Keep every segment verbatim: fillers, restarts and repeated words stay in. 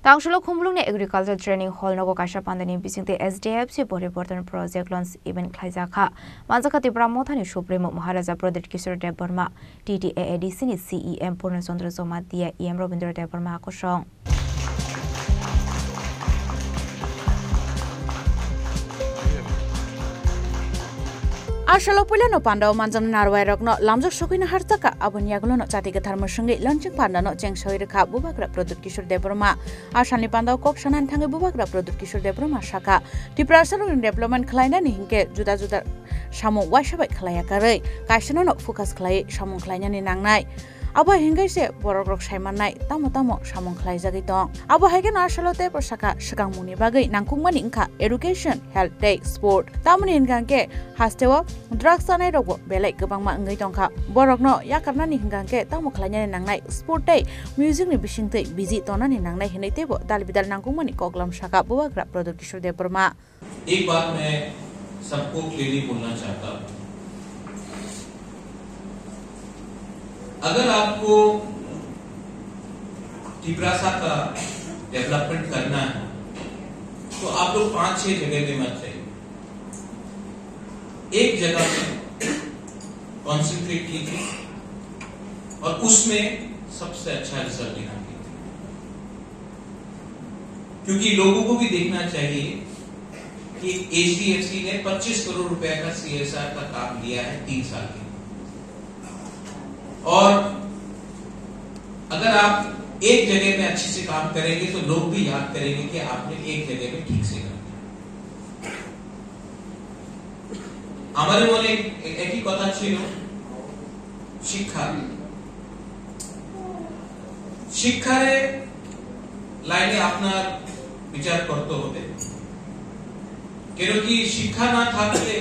Tangsolo Khumulwngni Agriculture Training Hall nogo kaisa pandani bisingtwi S D F C Poriborton Project Launch Event khlaijakha. Manjakha Tipra Mothani Supremo Maharaja Pradyut Kishore Debbarma, T T A A D C ni C E M Purna Chandra Jamatia, E M Rabindra Debbarma kosong. Asalo puilano pandao manjaknai narwai rokno lamjak sokoina harjakha, aboni yagulono chati kwthar mwswngwi launching pandano cheng soi rwkha Bubagra Pradyut Kishore Debbarma. Asalni pandao kok sanani thangwi Bubagra Pradyut Kishore Debbarma sakha, Tiprasa rokni development khlainani hinkhe juda juda samung waisa bai khlaiya karwi, kaisa nono focus khlaiwi samung khlainani nangnai. Abo hai hinkhe se borok rok sai mannai tamo tamo samung khlaijagwi tong. Abo hai kheno asalo tei bwsakha swkangmungni bagwi nangkukmani wngkha education, health tei sport. Tamoni hinkha hinkhe hasteo drugs chanai rokbo belai kwbangma wngwi tongkha. Borokno yakarnani hinkha hinkhe tamo khlainani nangnai sport tei music ni bisingtwi busy tongnani nangnai hinwi teibo dal bidal nangkukmani koklam sakha Bubagra Pradyut Kishore Debbarma. एक बात मैं सबको clearly बोलना चाहता हूँ, अगर आपको तिपरासा का डेवलपमेंट करना है तो आप लोग पांच छह जगह में मत जाइए, एक जगह में कॉन्सेंट्रेट कीजिए और उसमें सबसे अच्छा रिजल्ट निकालिए। क्योंकि लोगों को भी देखना चाहिए कि एसडीएफसी ने पच्चीस करोड़ रुपए का सीएसआर का काम लिया है तीन साल के, और अगर आप एक जगह में अच्छे से काम करेंगे तो लोग भी याद करेंगे कि आपने एक जगह में ठीक से काम किया। আমাদের মনে এক-, একই কথা ছিল, শিক্ষা। শিক্ষারে লাইনে আপনার বিচার করতে হবে, কেন কি শিক্ষা না থাকলে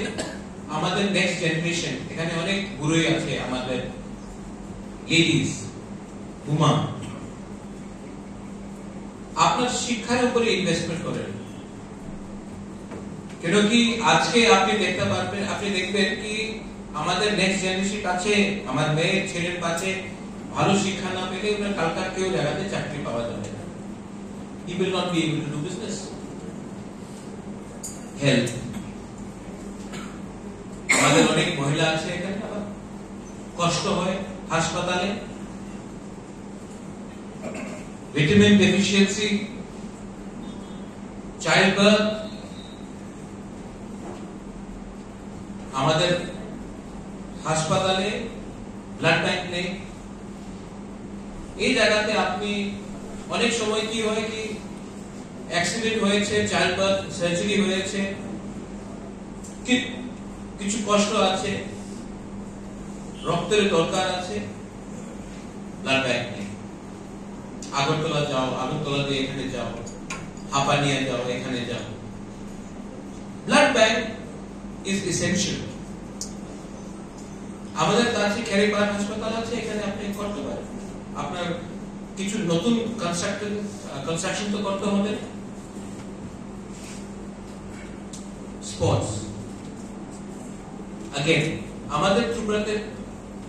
আমাদের নেক্সট জেনারেশন, এখানে অনেক বুড়োই আছে, আমাদের লেডিজ, উমা, আপনার শিক্ষার উপরে ইনভেস্টমেন্ট করেন, কেন কি আজকে আপনি দেখতে পারবেন, আপনি দেখবেন কি আমাদের নেক্সট জেনারেশন আছে, আমার মেয়ের ছেলের কাছে ভালো শিক্ষা না পেলে ওনার কালকার কেউ জায়গাতে চাকরি পাওয়া যাবে না। He will not be able to do business. Health, আমাদের অনেক মহিলা আছে এখানে, আবার কষ্ট হয় হাসপাতালে, ভিটামিন ডেফিসিয়েন্সি, চাইল্ড বার্থ, আমাদের হাসপাতালে ব্লাড ব্যাংক নেই। এই জায়গাতে আপনি অনেক সময় কি হয় কি, অ্যাক্সিডেন্ট হয়েছে, চাইল্ড বার্থ, সার্জারি হয়েছে, কি-, কিছু কষ্ট আছে, রক্তের দরকার আছে, ব্লাড ব্যাংক নেই। আগরতলা যাও, আগরতলা দিয়ে এখানে যাও, হাপানিয়া যাও, এখানে যাও। Blood bank is essential. আমাদের কাছে খেরিপাড়া হাসপাতাল আছে, এখানে আপনি করতে পারেন। আপনার কিছু নতুন কনস্ট্রাকশন, আহ, কনস্ট্রাকশন তো করতে হবে। স্পোর্টস। অ্যাগেন, আমাদের ত্রিপুরাতে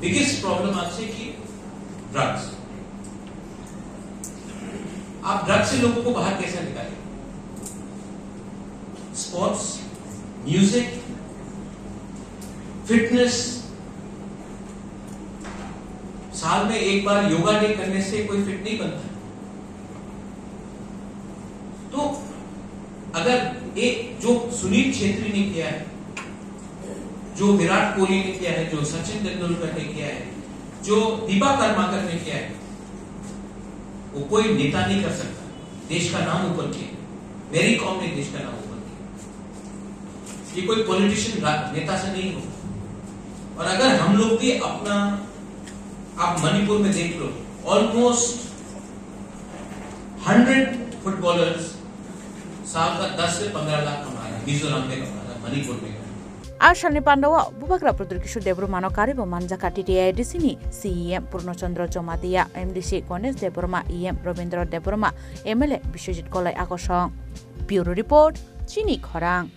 বিগেস্ট প্রবলেম আছে কি? ड्रग्स। आप ड्रग्स से लोगों को बाहर कैसे निकालें? Sports, music, fitness. साल में एक बार योगा डे करने से कोई फिट नहीं बनता। तो अगर एक जो सुनील छेत्री ने किया है, जो विराट कोहली ने किया है, जो सचिन तेंदुलकर ने किया है, जो दीपा कर्माकर ने किया है, वो कोई नेता नहीं कर सकता। देश का नाम ऊपर किया, मैरी कॉम ने देश का नाम ऊपर किया। ये कोई पॉलिटिशियन, नेता से नहीं होगा। और अगर हम लोग भी अपना, आप मणिपुर में देख लो, ऑलमोस्ट हंड्रेड फुटबॉलर्स साल का दस से पंद्रह लाख कमा रहे हैं, मिजोरम में कमा रहे हैं, मणिपुर में कमा रहे हैं। A salni pandao Bubagra Pradyut Kishore Debbarmano karwibo manjakha T T A A D C ni C E M Purno Chandra Jamatia, M D C Ganesh Debbarma, E M Rabindra Debbarma, M L A Biswajit Kolai akosong. Bureau Report, Chini Khorang.